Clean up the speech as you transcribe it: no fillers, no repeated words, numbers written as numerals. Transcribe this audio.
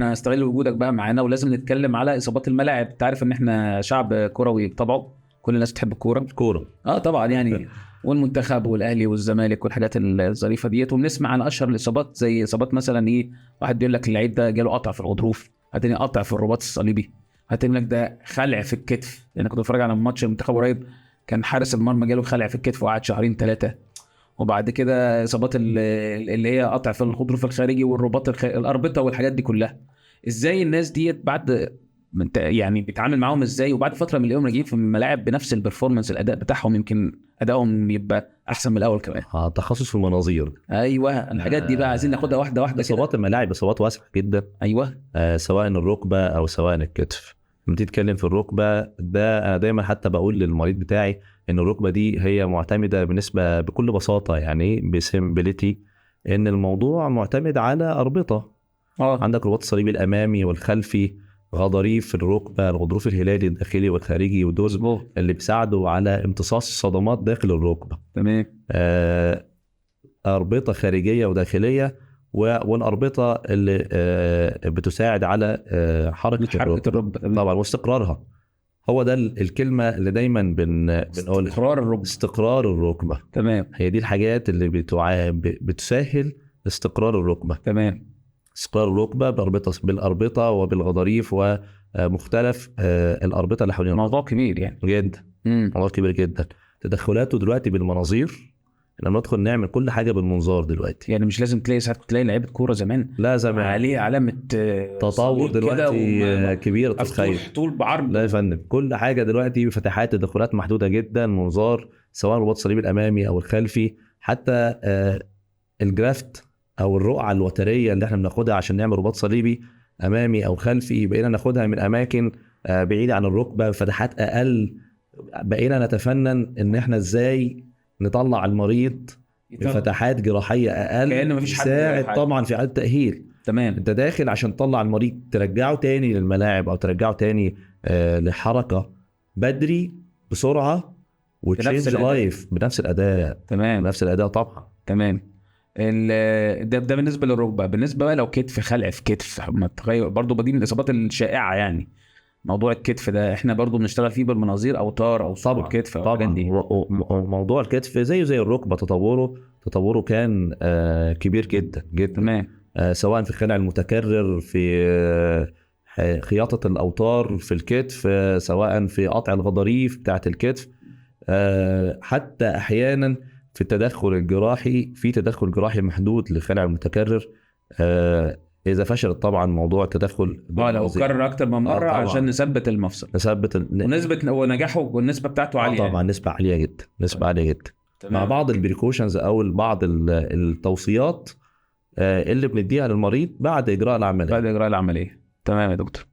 احنا هنستغل وجودك بقى معانا، ولازم نتكلم على اصابات الملاعب. انت عارف ان احنا شعب كروي بطبعه، كل الناس بتحب الكورة. كورة طبعا يعني، والمنتخب والاهلي والزمالك والحاجات الظريفة ديت. وبنسمع عن اشهر الاصابات زي اصابات مثلا ايه، واحد بيقول لك اللعيب ده جاله قطع في الغضروف، هتاني قطع في الرباط الصليبي، هتاني لك ده خلع في الكتف. لان كنت بتفرج على ماتش المنتخب قريب، كان حارس المرمى جاله خلع في الكتف وقعد شهرين 3. وبعد كده اصابات اللي هي قطع في الغضروف الخارجي والرباط الاربطه والحاجات دي كلها. ازاي الناس ديت بعد يعني بيتعامل معاهم ازاي، وبعد فترة من اليوم راجعين في الملاعب بنفس ال performance، الاداء بتاعهم يمكن ادائهم يبقى احسن من الاول كمان؟ تخصص في المناظير. ايوه الحاجات دي بقى عايزين ناخدها واحدة واحدة. اصابات الملاعب اصابات واسعة جدا. ايوه. سواء الركبة او سواء الكتف. لما تيجي تتكلم في الركبة ده، انا دايما حتى بقول للمريض بتاعي ان الركبة دي هي معتمدة بالنسبة بكل بساطة، يعني ب simplicity، ان الموضوع معتمد على اربطه. عندك رباط الصليبي الامامي والخلفي، غضاريف الركبة، الغضروف الهلالي الداخلي والخارجي، ودول اللي بيساعدوا على امتصاص الصدمات داخل الركبة. تمام. اربطه خارجية وداخليه، والاربطه اللي بتساعد على حركة الركبة طبعا واستقرارها. هو ده الكلمة اللي دايما بنقولها، استقرار الركبة. استقرار الركبة. تمام. هي دي الحاجات اللي بتسهل استقرار الركبة. تمام. استقرار الركبة بالاربطه وبالغضاريف ومختلف الاربطه اللي حوالين. موضوع كبير يعني جدا. موضوع كبير جدا. تدخلاته دلوقتي بالمناظير، لما ندخل نعمل كل حاجة بالمنظار دلوقتي. يعني مش لازم تلاقي ساعات، كنت تلاقي لعيبة كورة زمان لا زمان عليه علامة تطور دلوقتي كبير، تتخيل طول بعرض. لا يا فندم، كل حاجة دلوقتي بفتحات، تدخلات محدودة جدا، منظار، سواء رباط الصليب الامامي او الخلفي، حتى ال graft او الرقعة الوتريه اللي احنا بناخدها عشان نعمل رباط صليبي امامي او خلفي، بقينا ناخدها من اماكن بعيدة عن الركبة، فتحات اقل. بقينا نتفنن ان احنا ازاي نطلع المريض بفتحات جراحية اقل، كأنه مفيش حد يساعد طبعا في اعاده تاهيل. تمام. انت داخل عشان تطلع المريض، ترجعه تاني للملاعب او ترجعه تاني لحركة بدري بسرعة، و change life بنفس الاداء. تمام. بنفس الاداء طبعا. تمام. ده بالنسبة للركبه. بالنسبة بقى لو كتف، خلع في كتف، ما تغير برضو، دي من الاصابات الشائعة يعني. موضوع الكتف ده احنا برضو بنشتغل فيه بالمناظير، اوتار او طبعا كتف. طبعا موضوع الكتف زيه زي الركبة، تطوره كان كبير جدا جدا. تمام. سواء في الخلع المتكرر، في خياطة الاوتار في الكتف، سواء في قطع الغضاريف بتاعه الكتف، حتى احيانا في التدخل الجراحي، في تدخل جراحي محدود للخلع المتكرر اذا فشلت طبعا موضوع التدخل. لو كرر اكتر من مرة عشان نثبت المفصل، نثبت ونسبه ونجاحه والنسبه بتاعته عالية. طبعا نسبه عالية جدا، نسبه عالية جدا. تمام. مع بعض ال precautions او بعض التوصيات اللي بنديها للمريض بعد اجراء العملية. بعد اجراء العملية. تمام يا دكتور.